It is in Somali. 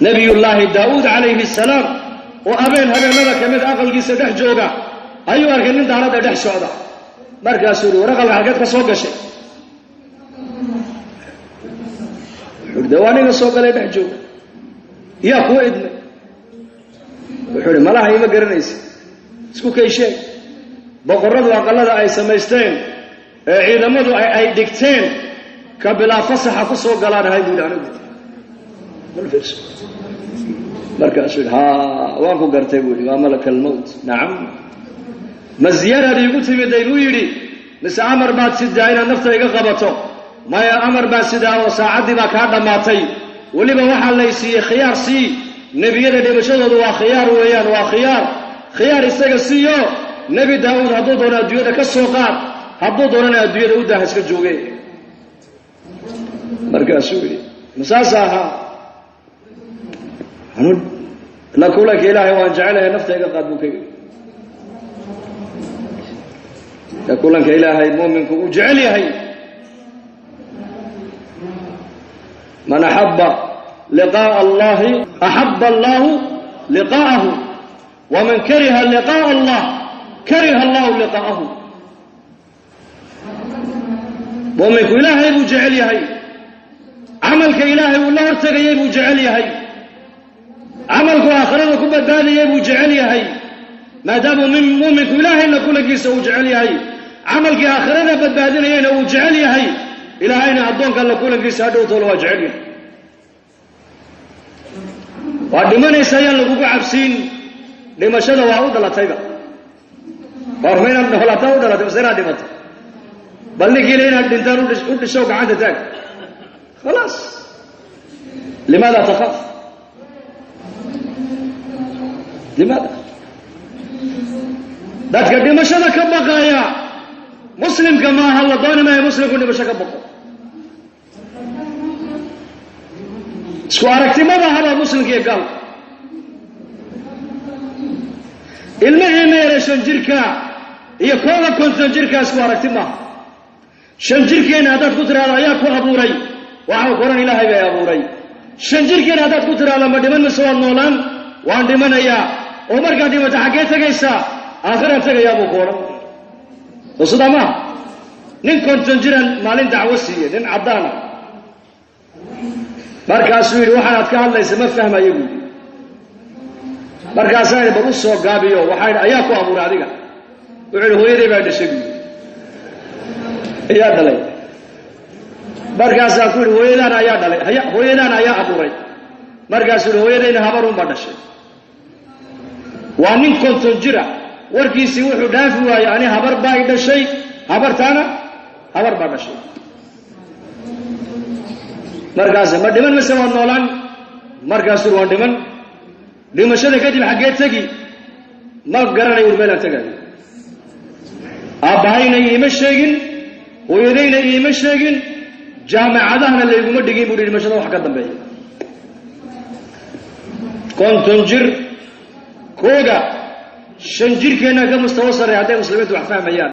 Nabiyullaahi Daa'uud calayhi salaam oo habeen habeenada ka mid aqalkiisa dhex jooga ayuu arkay nin daaradda dhex socda. Markaasuu yihi, war aqalka xalkeed ka soo gashay? Wuxuu de waa ninka soo galay dhex jooga, yaa kuwa idmay? Wuxuu ihi, malaha ima garanaysa, isku kay sheeg. Boqorradu aqallada ay samaysteen ee ciidamadu ay dhigteen ka bilaa fasaxa ku soo galaanahay buu yidhi anigu. Markaasuu yidhi, haa, waan ku gartay buu yidhi, waa malaka almowt. Nacam, ma ziyaaraad iigu timiday buu yidhi, mise amar baad sidaa inaad nafta iga qabato? Maya, amar baan sidaa oo saacaddii baa kaa dhammaatay. Weliba waxaa lay siiyey khiyaar sii. Nebiyada dhimashadoodu waa khiyaar weeyaan, waa khiyaar. Khiyaar isaga siiyo Nebi Daa'uud, hadduu doono adduunyada ka soo qaad, hadduu doonana adduunyada u daha iska jooge. Markaasuu yidhi, masaas ahaa? La kulanka Ilaahay waan jecelahay, nafta iga qaad buu ka yidhi. La kulanka Ilaahay muuminku uu jecel yahay. Man axaba liqaa'a Allahi axaba allahu liqaa'ahu, waman kariha liqaa'a allah kariha allahu liqaa'ahu. Muuminku Ilaahay buu jecel yahay, camalka Ilaahay uu la hortegayay buu jecel yahay, camalku aakhirada ku badbaadayay buu jecel yahay. Maadaamuu muuminku Ilaahayna kulankiisa uu jecel yahay, camalkii aakhirada badbaadinayayna uu jecel yahay, Ilaahayna addoonka la kulankiisa hadhowtoola waa jecel yahay. Waa dhimanaysa ayaan lagugu cabsiin, dhimashada waa u dhalatayba. Warma inaad noolaataa u dhalatay mise inaad dhimato? Bal ninkiina inaad dhintaan u dhishow gacanta taag. Khalaas, limaada takhaaf? Limaada dadka dhimashada ka baqaya muslimka maaha? La dooni maayo muslimku dhimasho ka baqo. Isku aragtimada haba muslimka iyo gaalka. Ilmaheena yare 5 jirka iyo kooda 50 jirka isku aragti maaha. 5 jirkeena haddaad ku tiraahdo ayaa ku abuuray, waxau koran Ilaahay bay abuuray. 5 jirkeena haddaad ku tiraahdo ma dhiman mise waad noolaan? Waan dhimanayaa. Oo markaad dhimato xaggee tegaysaa? Aakhiraan tegayaa buu ku odhan. Soo sidaa maaha? Nin 50 jiran maalin dacwo siiye, nin caddaana. Markaasuu yidhi, waxaanaad ka hadlaysa ma fahmayo buu yidhi. Markaasaa yidhi, bal u soo gaabiyo. Waxaa yidhi, ayaa ku abuuray adiga? Wuxuu yidhi, hooyaday baa dhashay buu yidhi. Ayaa dhalay? Markaasaa ku yidhi, hooyadaana ayaa dhalay? Hooyadaana ayaa abuuray? Markaasuu yidhi, hooyadayna habarunbaa dhashay. Waa nin 50 jira, warkiisii wuxuu dhaafi waayey, ani habar baa i dhashay, habartaana habar baa dhashay. Markaas ma dhiman mise waad noolaan? Markaasuu waan dhiman. Dhimashada kadib xaggee tegi? Ma garanayo ur meelaan tegaayo. Aabbahayna iima sheegin, hooyadayna iima sheegin, jaamacadahana layguma dhigin buu dhimashada wax ka dambeeya. 50 jir kooga 5 jirkeenna ka mustawo sarreey hadday muslimiintu wax fahmayaan.